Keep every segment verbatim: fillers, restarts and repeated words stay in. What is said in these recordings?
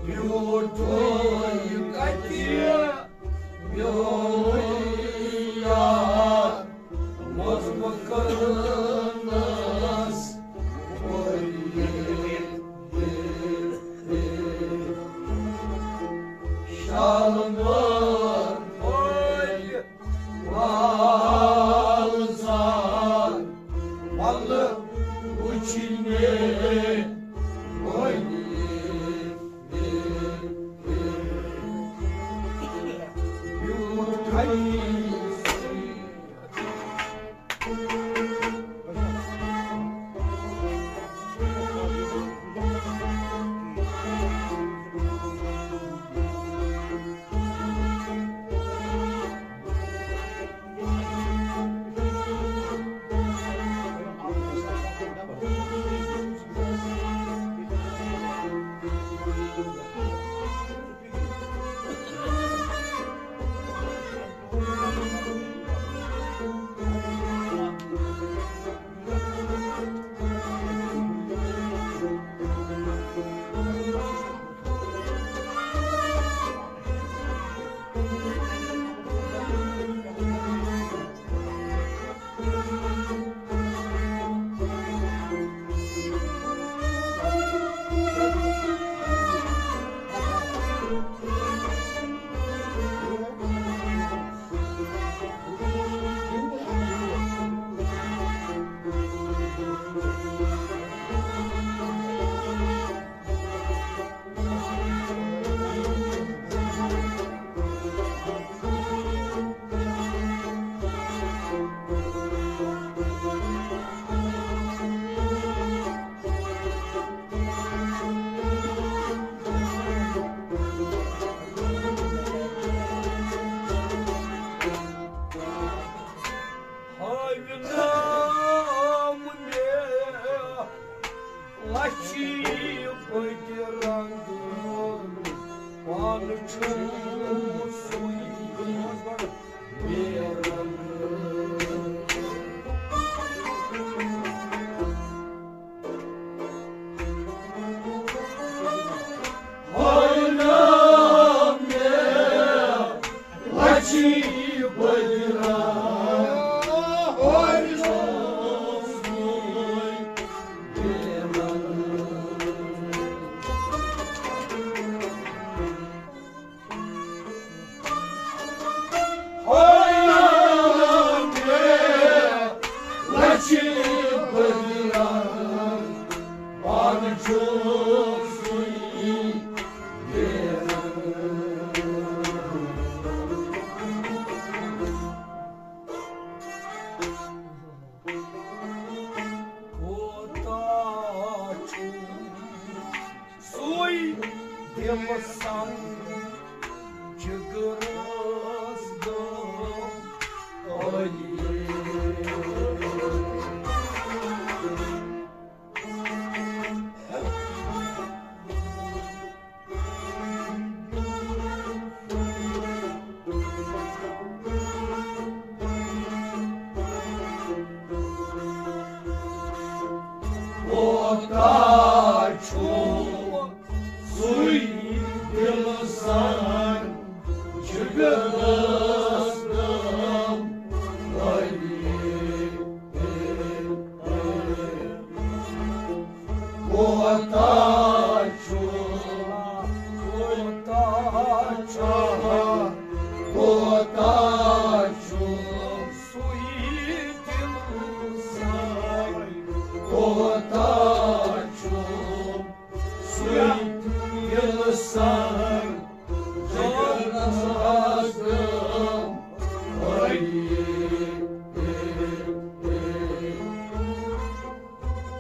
بیوٗٹھ یہِ کَتہِ میون یار، ووتمُت کٔرنَس ؤری۔ شالمٲر پھٔلۍ وال ژھار، وَلہٕ وٕچھِ مےٚ وۄنۍ۔ بیوٗٹھ ہاوِ نام مےٚ لَچھِ بٔدۍ رنٛگ، پانہٕ چھُم سُے بے رنٛگ۔ ہاوِ نام مےٚ لَچھِ بٔدۍ رنٛگ، پانہٕ چھُم سُے بے رنٛگ۔ کوتاہ چھُ سُے دِل سان جِگرَس غم عٲلی۔ کوتاہ چھُ سُے دِل سان جِگرَس غم عٲلی۔ کوتاہ چھُ، کوتاہ چھُ، کوتاہ چھُ سُے دِل سان، کوتاہ چھُ سُے دِل سان، جِگرَس غم عٲلی۔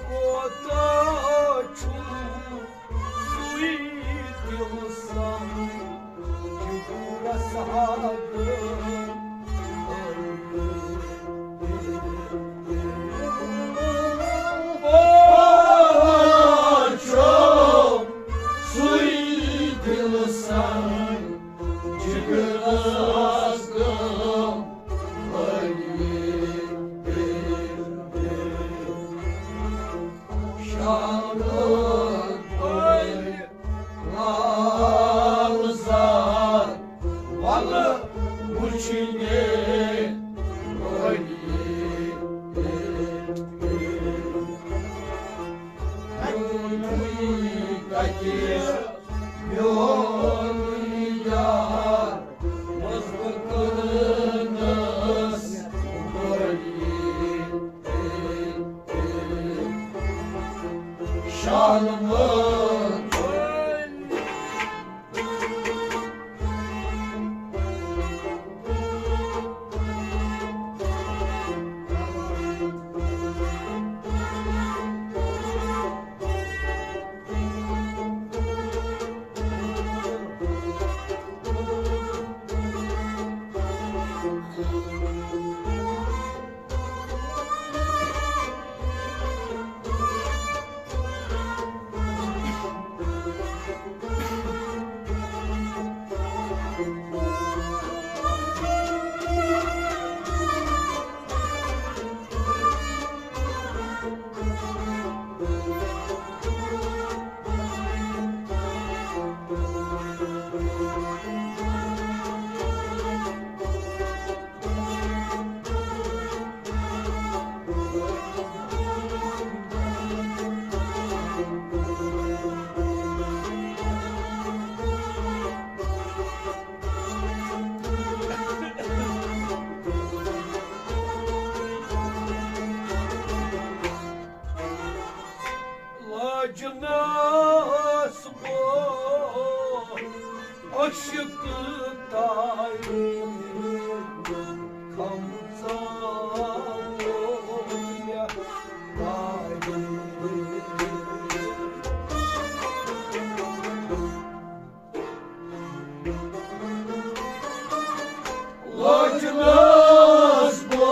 کوتاہ چھُ لال زار، وَلہٕ وٕچھِنے وٲلی۔ کَتہِ میون یار، مَس بہٕ کٔرنَس وٲلی۔ شالمٲر۔ لاجنس بو عشق تاری، کم زانو مےٚ تاری۔ لاجنس بو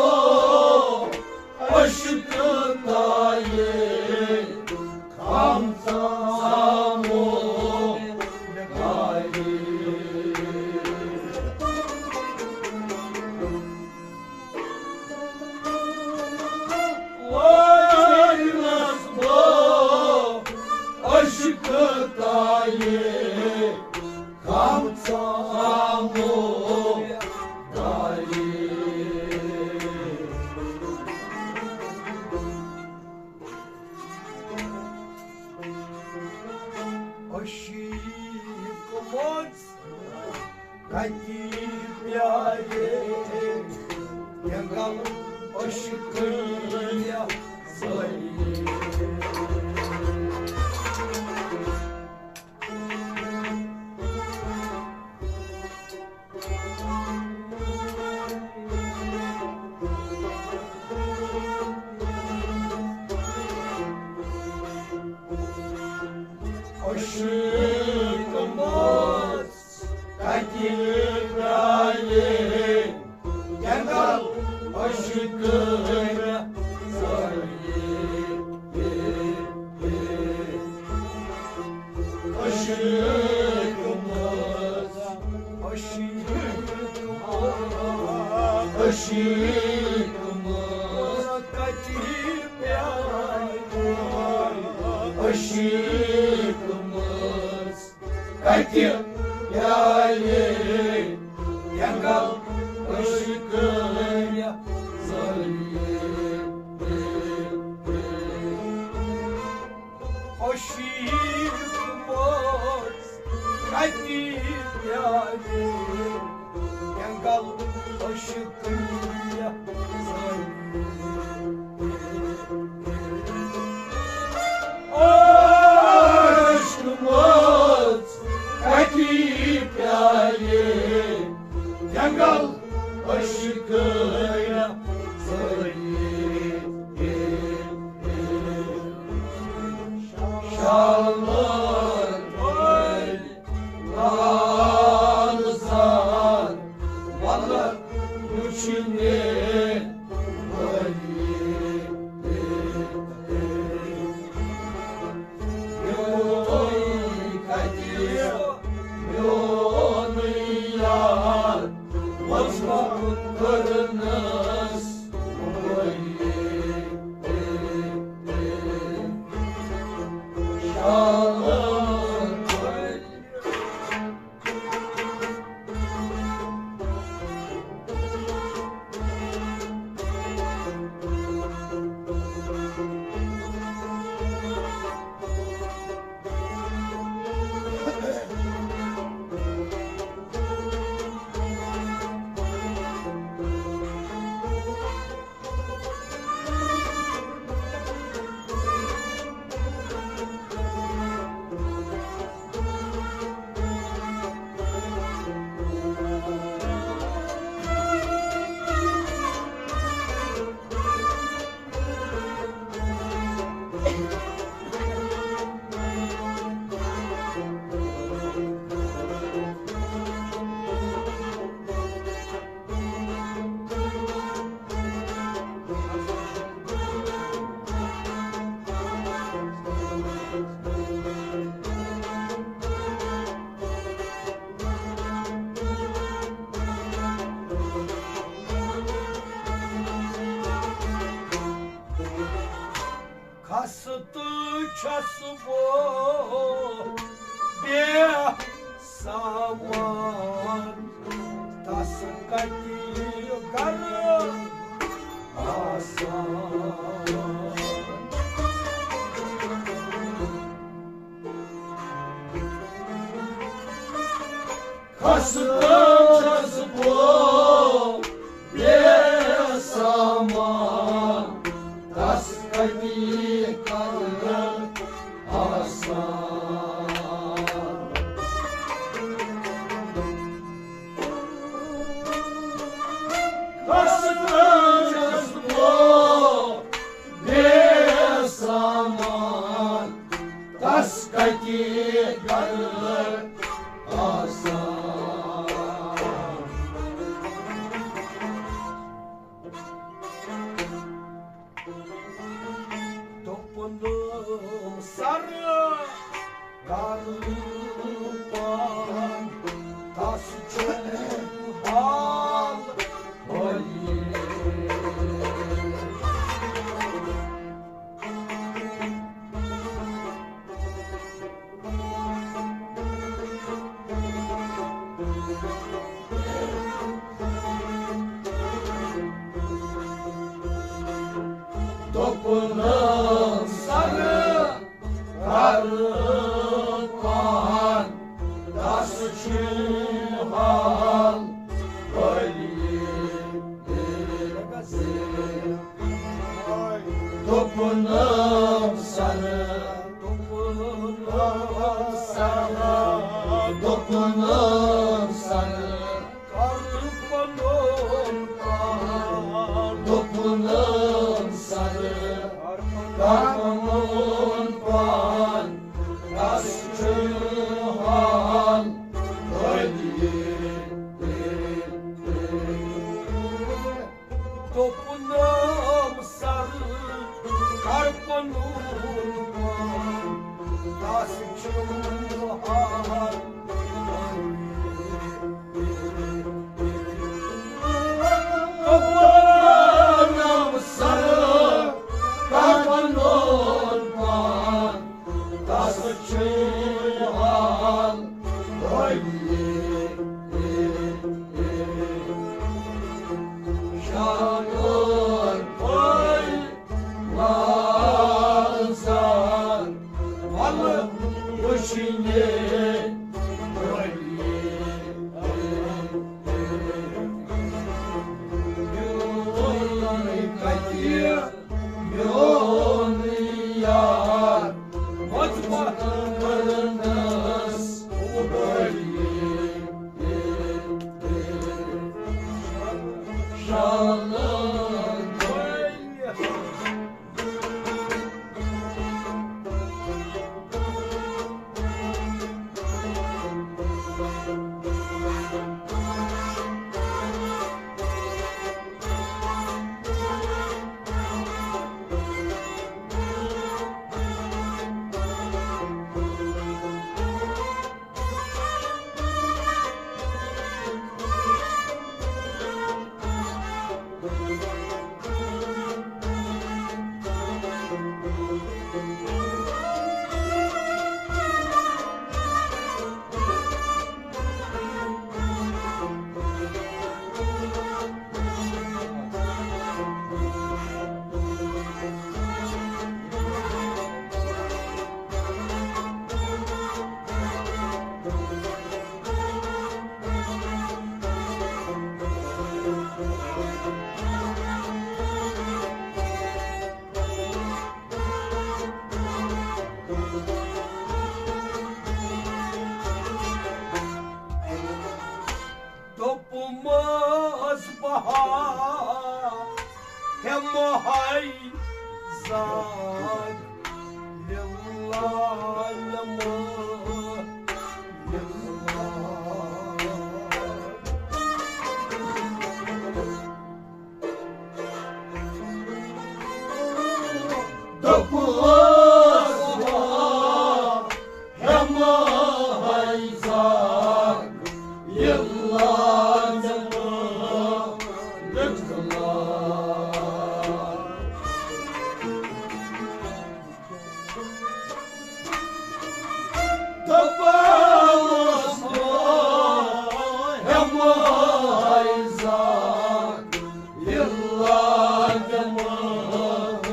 عشق تاری، کم زانو مےٚ تاری۔ لاجنس بو عشق تاری، کم زانو تاری۔ عشق منٛز کتہِ پیارے، کینٛگل عشقٕے سٲری۔ عشق منٛز کتہِ پیارے، کینٛگل عشقٕے سٲری۔ عشق منٛز، عشق منٛز، عشق منٛز کتہِ پیارے، عشق منٛز کتہِ پیارے، کینٛگل عشقٕے سٲری۔ عشق منٛز کتہِ پیارے، کینٛگل عشقٕے سٲری۔ عشق منٛز کتہِ پیارے، کینٛگل عشقٕے سٲری۔ شالمٲر وٲلۍ لال زار، وَلہٕ وٕچھِنے وٲلی۔ میون کتہِ میون یار، وۄزمہ کٔرنَس وٲلی۔ کھسہٕ تہٕ چھَس بہٕ بے سامان، تَس کَتہِ گَرٕ آسان۔ کھسہٕ تہٕ چھَس بہٕ بے سامان، تَس کَتہِ کَرٕ آسان۔ کھسہٕ تہٕ چھَس بہٕ بے سامان، تَس کَتہِ گَرٕ آسان۔ دوٚپُن سَرٕ کَرٕ پان، تَس چھُ حال حٲلی۔ دوٚپُن سَرٕ کَرٕ پان، تَس چھُ حال حٲلی۔ دوٚپُن سَرٕ، دوٚپُن سَرٕ، دوٚپُن سَرٕ، کَر پَنُن پان۔ دوٚپُن سَرٕ، کَر پَنُن پان، تَس چھُ حال حٲلی۔ دوٚپُنم سَرٕ، کَر پَنُن پان، تَس چھُ حال۔ دوٚپُنم سَرٕ، کَر پَنُن پان، تَس چھُ حال حٲلی۔ شانور پٲے لال زان، وَلہٕ وٕچھِنے حٲلی۔ میون کَتہِ میون یار، مُتبَت کٔرنَس بٔڑی۔ شالہٕ ساک، لِلہ نماز، لِلہ۔ دوٚپُس، ہٮ۪مہٕ ہاے زاگ، یہِ لاگہٕ بہٕ لِکھ لاگ۔ دوٚپُس، ہٮ۪مہٕ ہاے زاگ، یہِ لاگہٕ بہٕ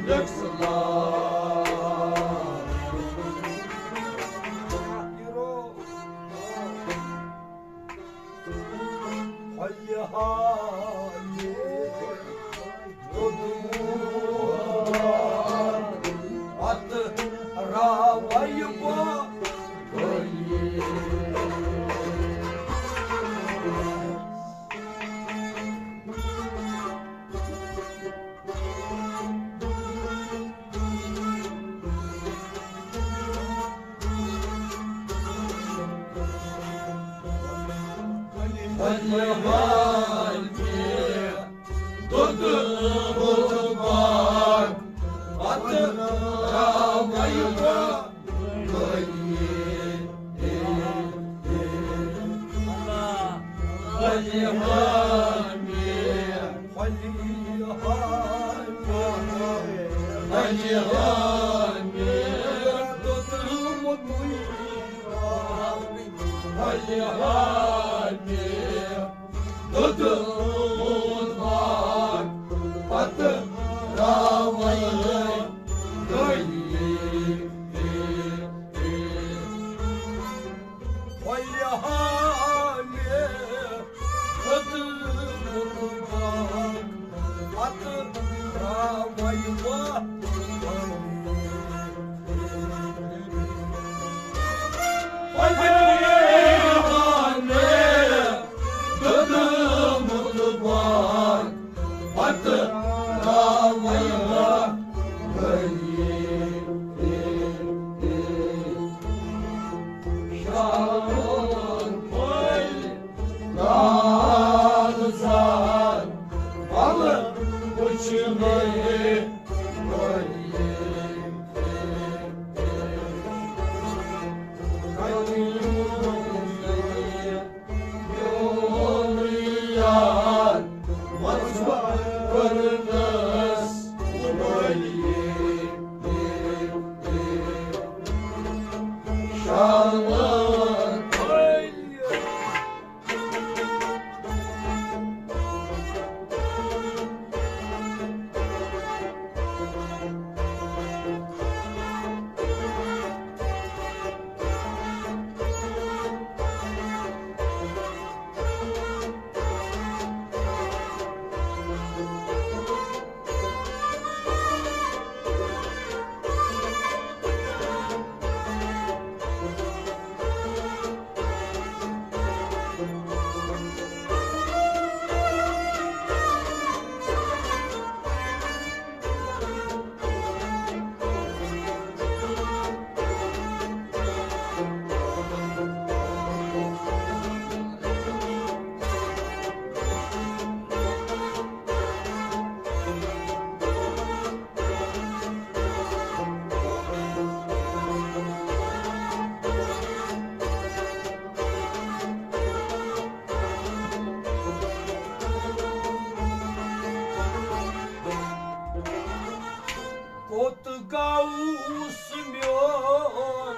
لِکھ لاگ۔ پھۄلہِ ہاوِ توٚتمُت، پتہٕ راوَے بہٕ گۄلہِ۔ پھۄلہِ ہاوِ توٚتمُت، پتہٕ راوَے بہٕ گۄلہِ۔ پھۄلہِ ہاوِ، پھۄلہِ ہاوِ، پھۄلہِ ہاوِ توٚتمُت، پھۄلہِ ہاوِ توٚتمُت، پتہٕ راوَے گۄلہِ۔ پھۄلہِ ہاوِ توٚتمُت، پتہٕ راوَے بہٕ گۄلہِ۔ پھۄلہِ ہاوِ توٚتمُت، پتہٕ راوَے بہٕ گۄلہِ۔ شالور پھٔلۍ کاغذات، وَلہٕ وٕچھ مےٚ گۄلہِ۔ کَتہِ میون یار، وَژھ وَژھ کٔرنَس گۄلہِ۔ شالور پھٔلۍ۔ کوٚت گوٚوس میون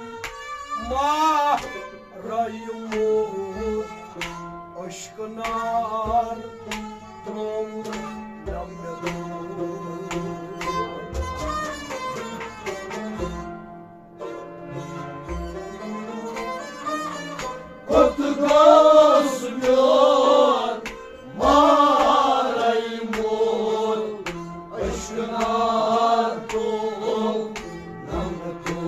ماہ رحیمُک؟ اشک نار ترووُن نم مےٚ دوٗر۔ کوٚت گوٚوس میون ماہ رحیمُک؟ اشک نار ترووُن نم مےٚ دوٗر۔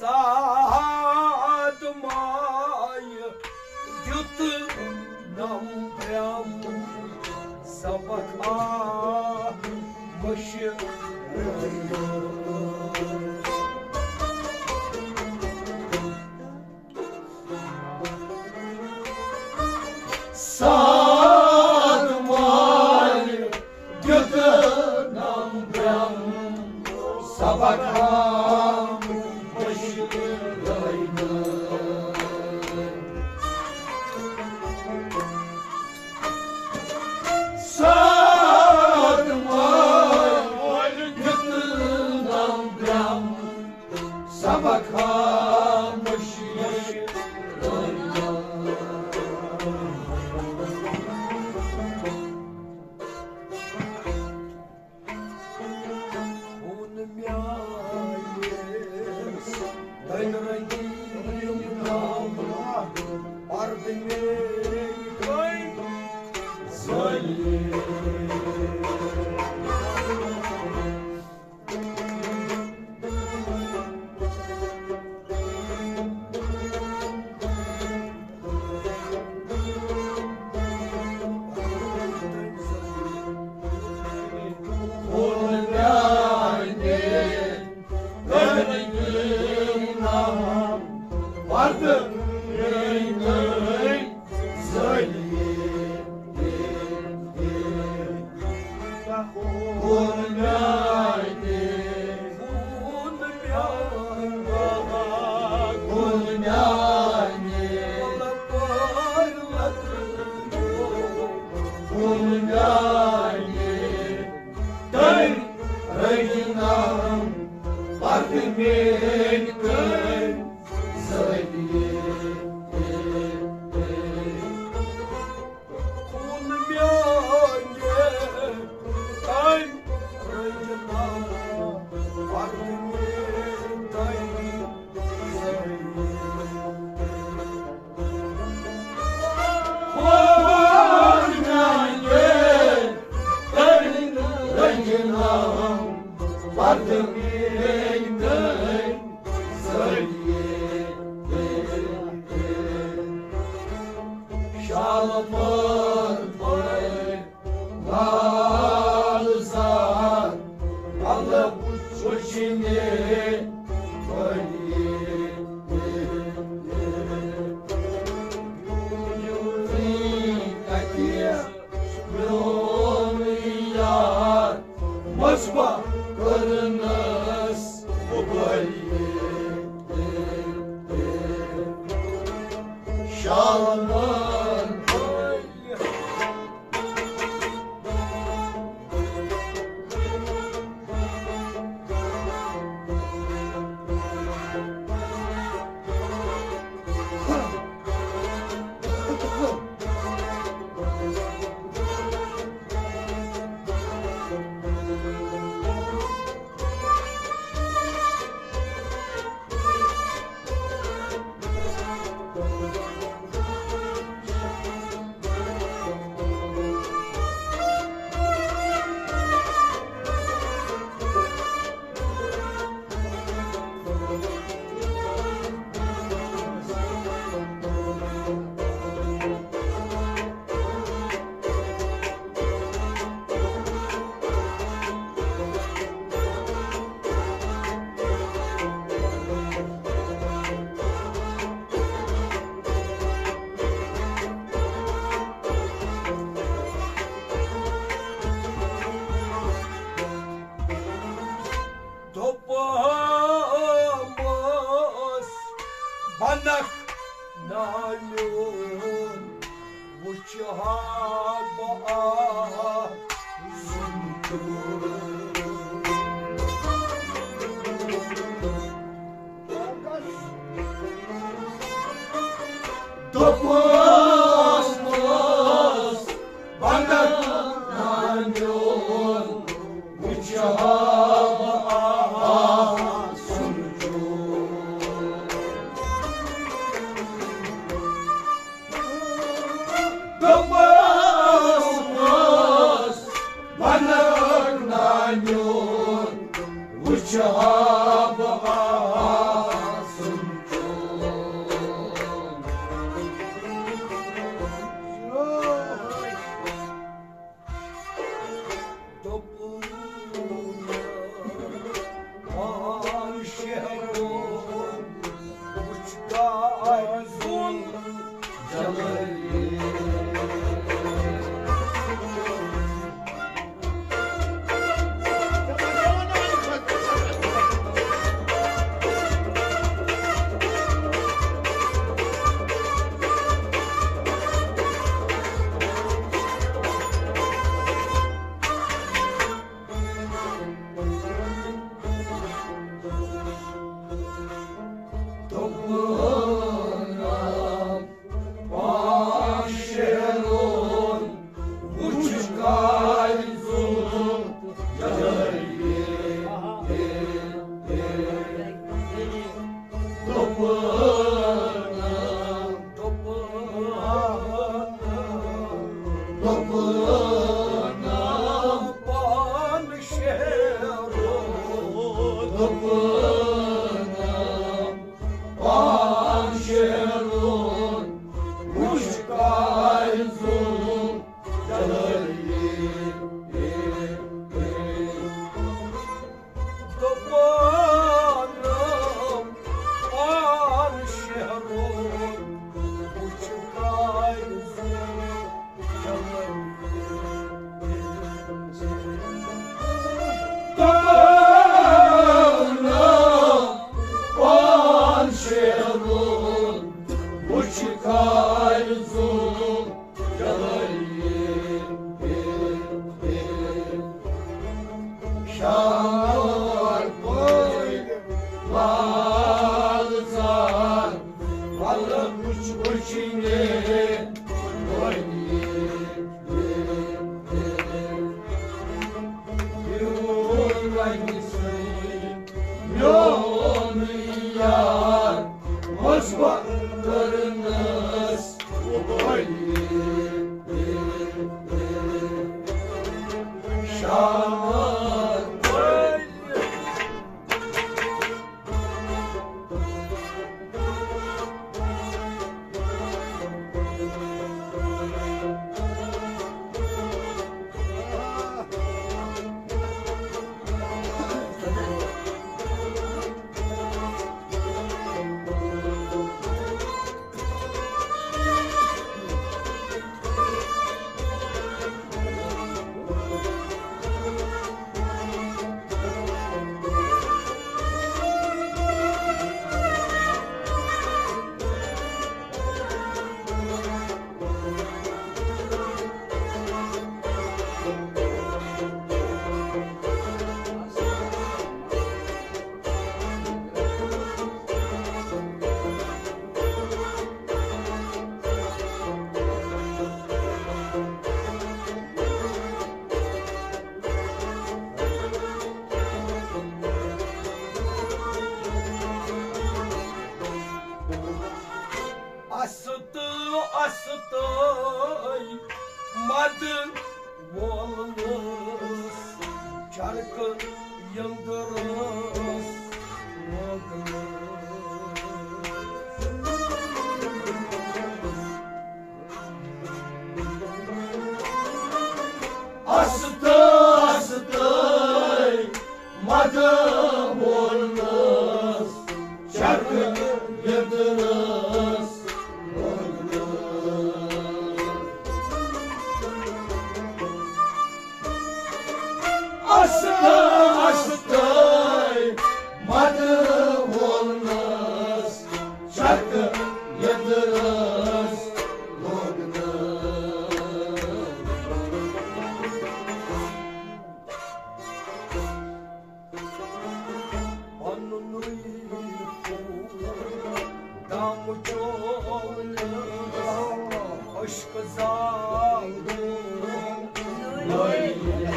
ساتھ مایہِ دیُت نم برٛم سبق آ مٔشرٲوِتھ۔ ساتھ مایہِ دیُت نم برٛم سبق آ مٔشرٲوِتھ۔ ساتھ مایہِ دیُت نم برٛم سبق آ مٔشرٲوِتھ۔ ہُن میٛانہِ تٔمۍ رٔنگۍ یِم ناوٕ پردٕ میٛٲنۍ کٔنۍ زٲلۍ۔ شالمٲر پٲرۍ لال زار، مطلب وٕچھنہِ پٲرۍ۔ یوٗتٕے کتہِ میون یار، مصباح کٔرنس بُبٲیی۔ شالمٲر پٲرۍ۔ دوٚپمَس، بنکھ نا میون، وٕچھ ہا بہٕ آز۔ دوٚپمَس، بنکھ نا میون، وٕچھ ہا بہٕ آز سُنٛد چون۔ دوٚپمَس، بنکھ نا میون، وٕچھ ہا بہٕ آز۔ یار، مصباح کٔرنَس وٲلۍ۔ شامار وٲلۍ۔ اَستہٕ، اَستَے مَدٕ وولنَس، چرکہٕ یٔنٛدرَس لوگنَس۔ اَستہٕ، اَستَے مَدٕ وولنَس، چرکہٕ یٔنٛدرَس لوگنَس۔ اَستہٕ، اَستَے مَدٕ وولنَس، چرکہٕ یٔنٛدرَس لوگنَس۔ پننُے خوٗن دامہٕ چوونَس، خۄشکہٕ زال گوٚو لٲگِتھ۔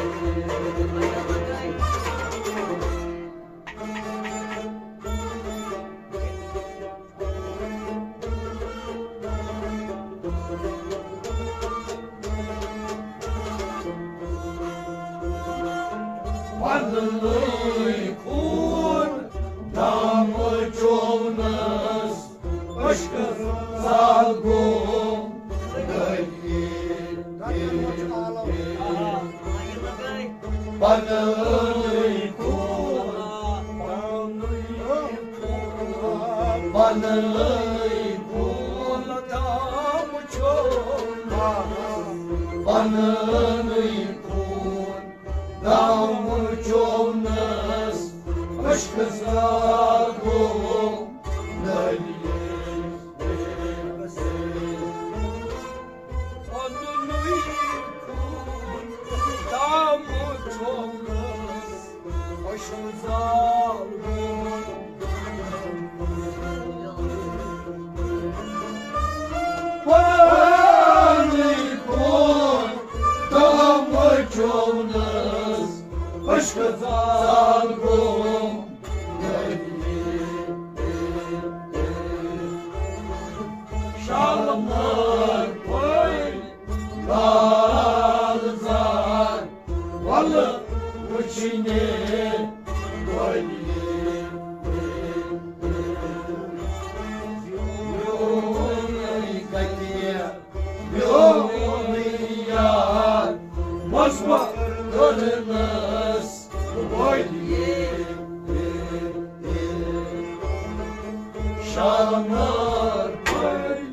پننُے خوٗن دامہٕ چوونَس، خۄشکہٕ زال گوٚو لٲگِتھ۔ پننُے خوٗن، پننُے خوٗن، پننُے خوٗن، دامہٕ چوونَس، خۄشکہٕ زال گوٚو لٲگِتھ۔ پننُے خوٗن دامہٕ چوونَس، خۄشکہٕ زال گوٚو۔ پننُے خوٗن دامہٕ چوونَس، خۄشکہٕ زال گوٚو۔ شالمار پھٔلۍ لال زار، وَلہٕ وٕچھِنے وٲلۍ۔ میون کَتہِ، میون یار، مصباح کٔرنَس وٲلۍ۔ شالمار پھٔلۍ۔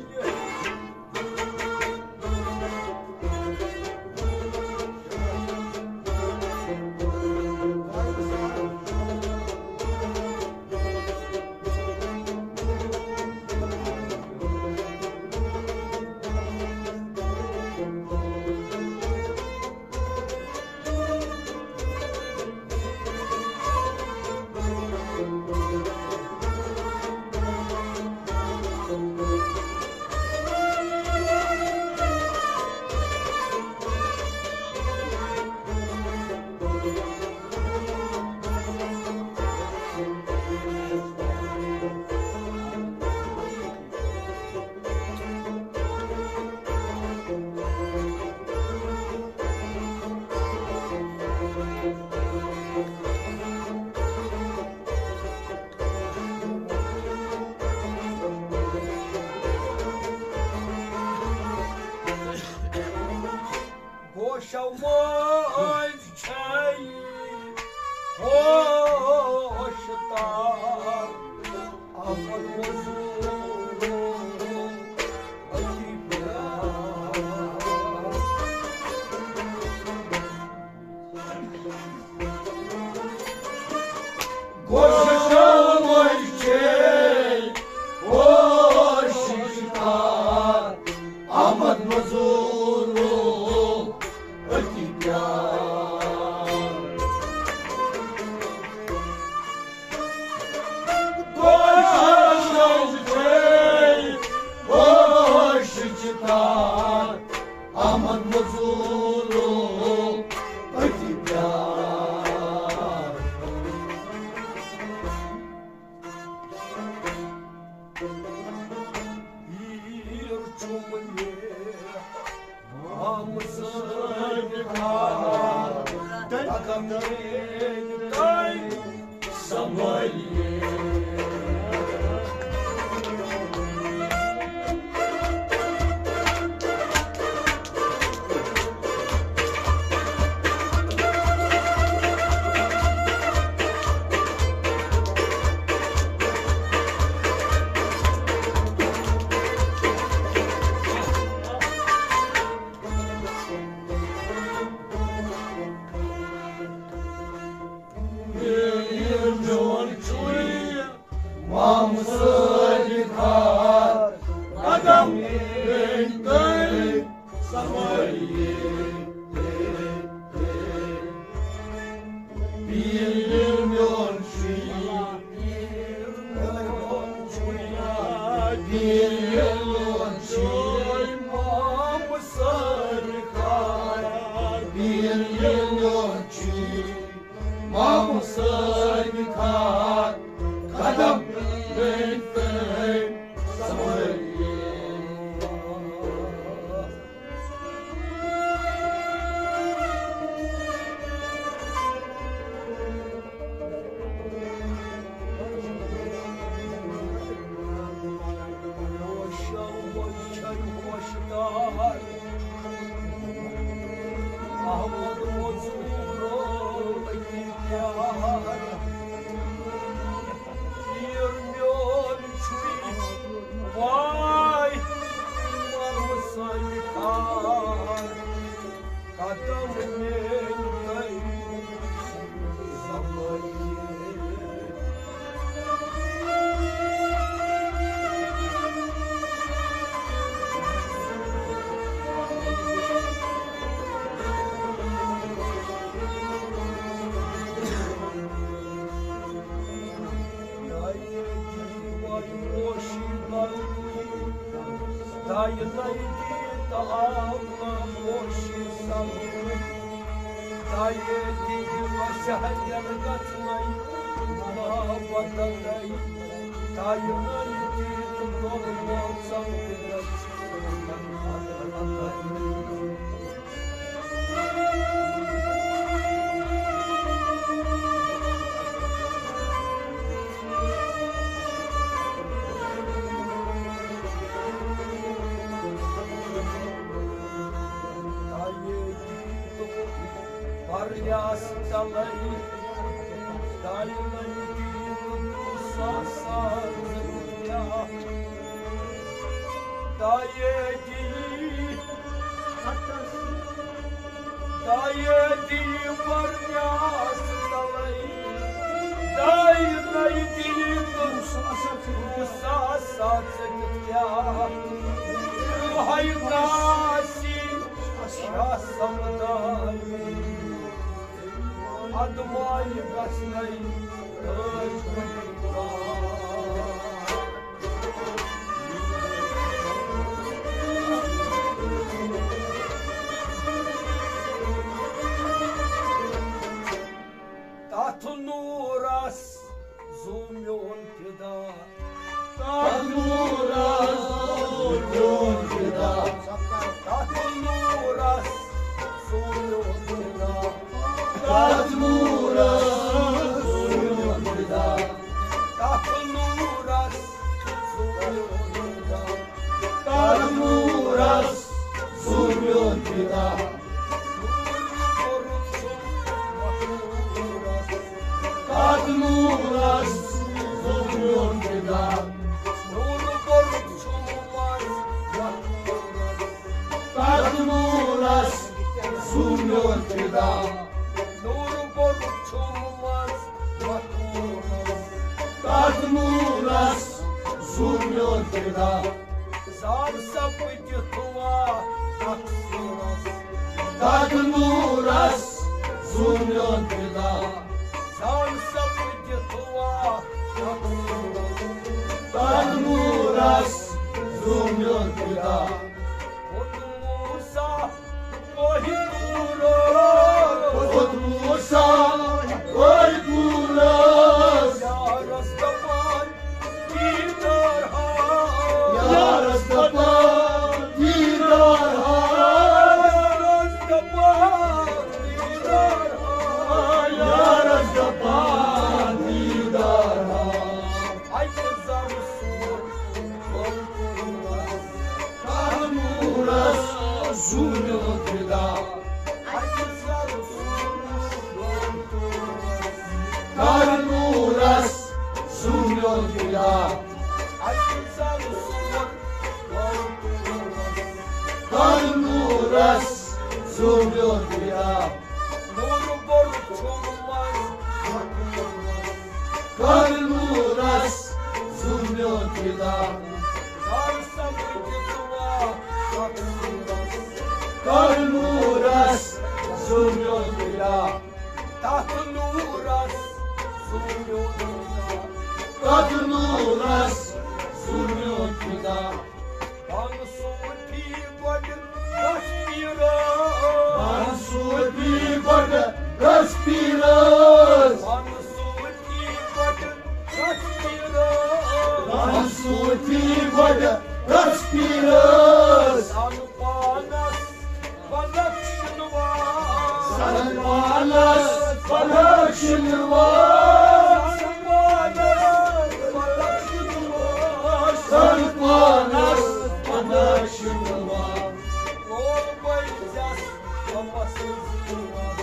ماج چھے ہوش تار، احمد مزور أتی پیار۔ گوشتو مجھے ہوش شکار، احمد مزور أتی پیار۔ گوشتو مجھے ہوش شکار، احمد مزور أتی پیار۔ پیٖر چھُم یہِ ہمسٲے خان، قدم میٲنۍ تۄہہِ سنبھٲلِتھ۔ میون چھُے مامہٕ سۭتۍ خار، قدم میٲنۍ تُہۍ سنبھٲلِتھ۔ پیٖر میون چھُے، پیٖر میون چھُے، مامہٕ سۭتۍ خار، پیٖر میون چھُے۔ مامہٕ سۭتۍ خار، قدم میٲنۍ تُہۍ سنبھٲلِتھ۔ احمد مزورو أتی پیار۔ پیٖر میون چھُے، واے مامہٕ سانہِ خار، قدم میٲنۍ تۄہہِ سنبھٲلِتھ۔ دایہِ نَیہِ دیٖن تہٕ آو نہٕ پوشہِ سَمکھنہٕ۔ دایہِ دیٖن وَسہِ ہَتٮ۪ن گژھنَے محبت دَے۔ دایہِ نَیہِ دیٖن تہٕ دوٚپمو سَمکھنَے۔ پرنیاس تلے، دایہِ نَیہِ دیٖن تہٕ ساسا زٕ رۄپیہ۔ دایہِ دیٖن دایہِ دی پرنیاس تلے، دایہِ نَیہِ دی تہٕ ساس ساس کیٛاہ؟ ہاے ناسی چھا سمدان، ادمایہِ گژھنَے ٲٹھ ؤری۔ تتھ نوٗرس زُو میون فدا۔ تتھ نوٗرس زُو میون فدا۔ تتھ نوٗرس زُو میون فدا۔ تتھ نوٗرس زُو میون فدا۔ تتھ فدا۔ نوٗرٕ بوٚرُتھ چھُم منٛز وۄتھمُت۔ تَتھ نوٗرَس زوٗ میون فدا۔ نوٗرٕ بوٚرُتھ چھُم منٛز وۄتھمُت۔ تَتھ نوٗرَس زوٗ میون فدا۔ زان سا بہٕ دِتھ وا تقصیٖرس۔ تَتھ نوٗرَس زوٗ میون فدا۔ زان سا بہٕ دِتھ وا تقصیٖرس۔ تَتھ نوٗرَس زوٗ میون فدا۔ کھوٚت موسیٰ کوہِ طورس۔ کھوٚت موسیٰ کوہِ طورس۔ یارس دپان، دیٖدار ہا۔ یارس دپان، دیٖدار ہا۔ یارس دپان، دیٖدار ہا۔ یارس دپان، دیٖدار ہا۔ اکہِ زرٕ سوٗر۔ تَتھ نوٗرَس زوٗ میون فدا۔ تَتھ نوٗرَس زوٗ میون فدا۔ تَتھ نوٗرَس زوٗ میون فدا۔ نوٗرٕ بوٚرُتھ چھُم منٛز وۄتھمُت۔ تَتھ نوٗرَس زوٗ میون فدا۔ زان سا بہٕ دِتھ وا تقصیٖرس۔ تَتھ نوٗرَس زوٗ میون فدا۔ تَتھ نوٗرَس زوٗ میون فدا۔ تَتھ نوٗرَس زوٗ میون فدا۔ پانہٕ صوٗفی گۄڈٕ رَس پیٖرَس۔ پانہٕ صوٗفی گۄڈٕ رَس پیٖرَس۔ پانہٕ صوٗفی گۄڈٕ رَس پیٖرَس۔ پانہٕ صوٗفی گۄڈٕ رَس پیٖرَس۔ سَن پانَس بنفشن واس۔ سَن پانَس بنفشن واس۔ سَن پانَس بنفشن واس۔ سَن پانَس بنفشن واس۔ لول بٔلۍ زٮ۪س غمَس زیٖوَس۔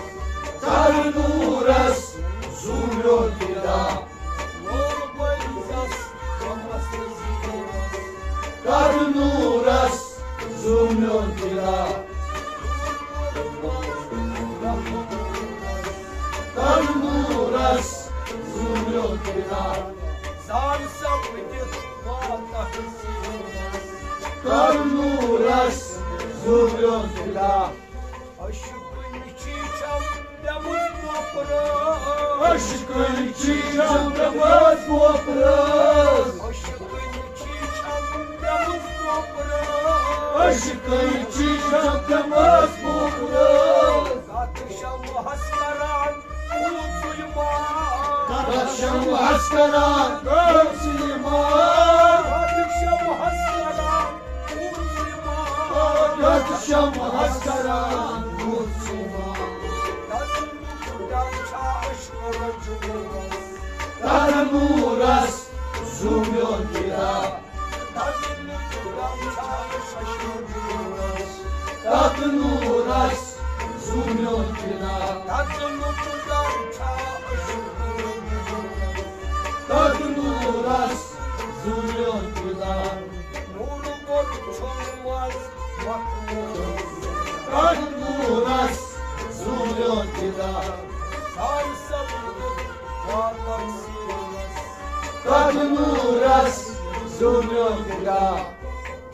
تَتھ نوٗرَس زوٗ میون فدا۔ لول بٔلۍ زٮ۪س غمَس زیٖوَس۔ تَتھ نوٗرَس زوٗ میون فدا۔ تَتھ نوٗرَس زوٗ میون فدا۔ زان سا بہٕ دِتھ وا تقصیٖرس۔ تَتھ نوٗرَس زوٗ میون فدا۔ عشقٕنۍ چھی چھَم پیمٕژ پوپرس۔ عشقٕنۍ چھی چھَم پیمٕژ پوپرس۔ عشقٕنۍ چھی چھَم پیمٕژ پوپرس۔ عشقٕنۍ چھی چھَم پیمٕژ پوپرس۔ کتھ شمہس کران اوٗژٕے ماں۔ کتھ شمہس کران اوٗژٕے ماں۔ کتھ شمہس کران اوٗژٕے ماں۔ کتھ شمہس کران اوٗژٕے ماں۔ تَتھ نوٗرَس زوٗ میون فدا۔ تَتھ نوٗرَس زوٗ میون فدا۔ تَتھ نوٗرَس زوٗ میون فدا۔ نوٗرٕ بوٚرُتھ چھُم منٛز وۄتھمُت۔ تَتھ نوٗرَس زوٗ میون فدا۔ سارِ سَپدُت واتَن سیٖنَس۔ تَتھ نوٗرَس زوٗ میون فدا۔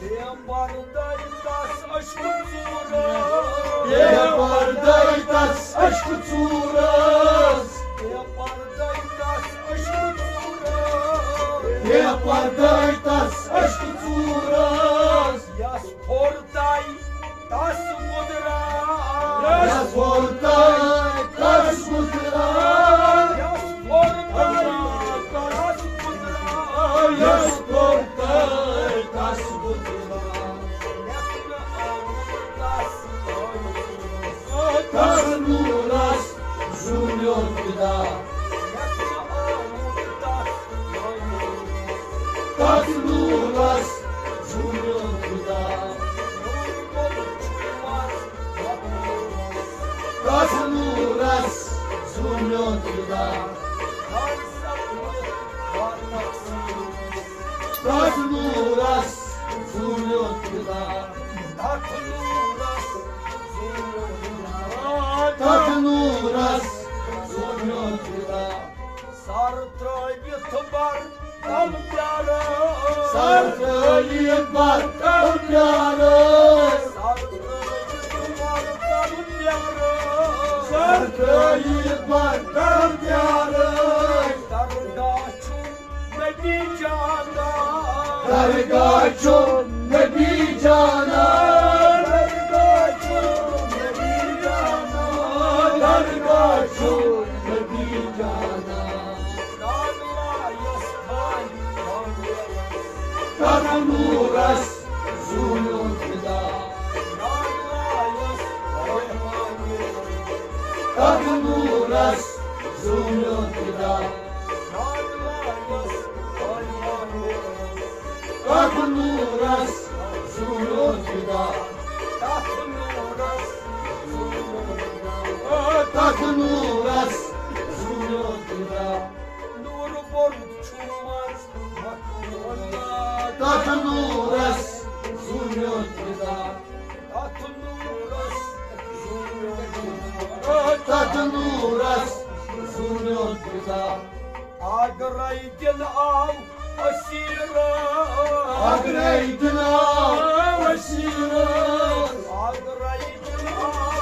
بے پردَے تَس عشقہٕ ژوٗرَس۔ بے پردَے تَس عشقہٕ ژوٗرَس۔ بے پردَے تَس عشقہٕ ژوٗرَس۔ بے پردَے تَس عشقہٕ ژوٗرَس۔ یَس پھوٚرتَے تَس گُزران۔ یَس پھوٚرتَے تَس گُزران۔ یَس پھوٚرتَے تَس گُزران۔ یَس پھوٚرتَے تَس گُزران۔ لیکھنہٕ آمُت تَس تَس نوٗرَس زوٗ میون فدا۔ لیکھنہٕ آمُت تَس تَس نوٗرَس زوٗ میون فدا۔ نوٗرٕ بوٚرُتھ چھُم منٛز وۄتھمُت۔ تَس نوٗرَس زوٗ میون فدا۔ زان سا بہٕ دِتھ وا تقصیٖرس۔ تتھ نوٗرس زوٗنیوٚن خدا۔ تتھ نوٗرس زوٗنیوٚن خدا۔ تتھ نوٗرس زوٗنیوٚن خدا۔ سر ترٲوِتھ بر تم پیارٕ۔ سر ترٲوِتھ بر تم پیارٕ۔ سر ترٲوِتھ بر تم پیارٕ۔ سر ترٲوِتھ بر تم پیارٕ۔ درگاہ چھُ نبی جانا۔ درگاہ چھُ نبی جانا۔ درگاہ چھُ نبی جانا۔ درگاہ چھُ نبی جانا۔ ناگلا یس خان خان تتھ نوٗرس زوٗنیوٚن خدا۔ ناگلا یس خان خان تتھ نوٗرس زوٗنیوٚن خدا۔ تتھ نوٗرس زوٗنیوٚن خدا۔ تتھ نوٗرس زوٗنیوٚن خدا۔ تتھ نوٗرس زوٗنیوٚن خدا۔ نوٗر بوٚرُتھ چھُ منٛز مخلوق۔ تتھ نوٗرس زوٗنیوٚن خدا۔ تتھ نوٗرس زوٗنیوٚن خدا۔ تتھ نوٗرس زوٗنیوٚن خدا۔ آگرے دِنہٕ آو اسیرس۔ آگرے دِنہٕ آو اسیرس۔ آگرے دِنہٕ آو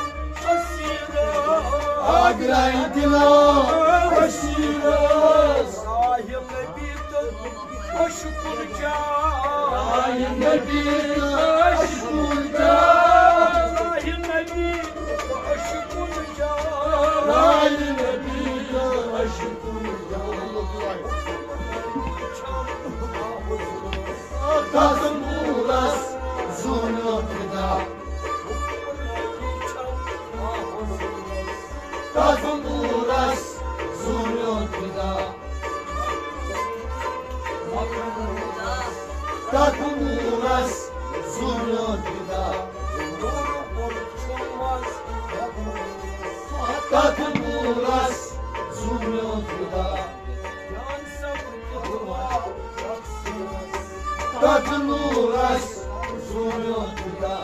اسیرس۔ آگرے دِنہٕ آو اسیرس۔ راہِ نبی تہٕ عشقُل جان۔ راہِ نبی تہٕ عشقُل جان۔ راہِ نبی تہٕ عشقُل جان۔ راہِ نبی تہٕ عشقُل جان۔ تتھ نوٗرس زوٗنیوٚن خدا۔ تتھ نوٗرس زوٗنیوٚن خدا۔ تتھ نوٗرس زوٗنیوٚن خدا۔ تتھ نوٗرس زوٗنیوٚن خدا۔ تتھ نوٗرس زوٗنیوٚن خدا۔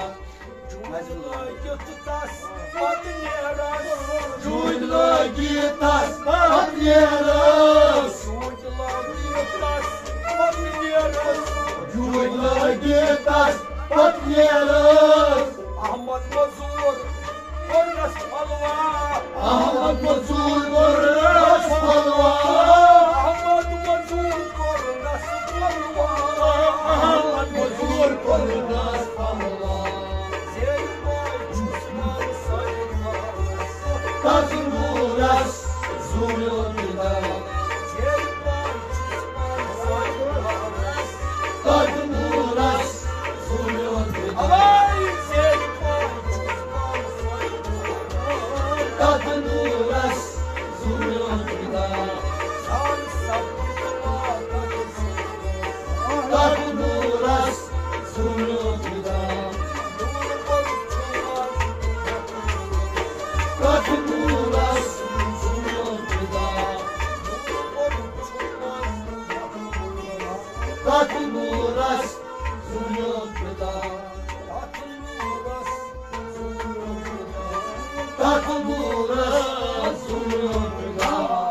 جوٗرۍ لٲگِتھ تس پتہٕ نیرس۔ جوٗرۍ لٲگِتھ تس پتہٕ نیرس۔ جوٗرۍ لٲگِتھ تس پتہٕ نیرس۔ جوٗرۍ لٲگِتھ تس پتہٕ نیرس۔ احمد مزور کوٚرنس پلوا۔ احمد مزور کوٚرنس پلوا۔ احمد مزور کوٚرنس پلوا۔ احمد مزور کوٚرنس پلوا۔ زیر پاے چھُس پانہٕ سٲرِوٕے۔ تتھ نوٗرس زوٗنیوٚن خدا۔ زیر پاے چھُس پانہٕ سٲرِوٕے۔ تتھ نوٗرس زوٗنیوٚن خدا۔ تتھ نوٗرس زوٗنیوٚن خدا۔ تتھ نوٗرس زوٗنیوٚن خدا۔ تتھ نوٗرس زوٗنیوٚن خدا۔ تتھ نوٗرس زوٗنیوٚن خدا۔ تتھ نوٗرس زوٗنیوٚن خدا۔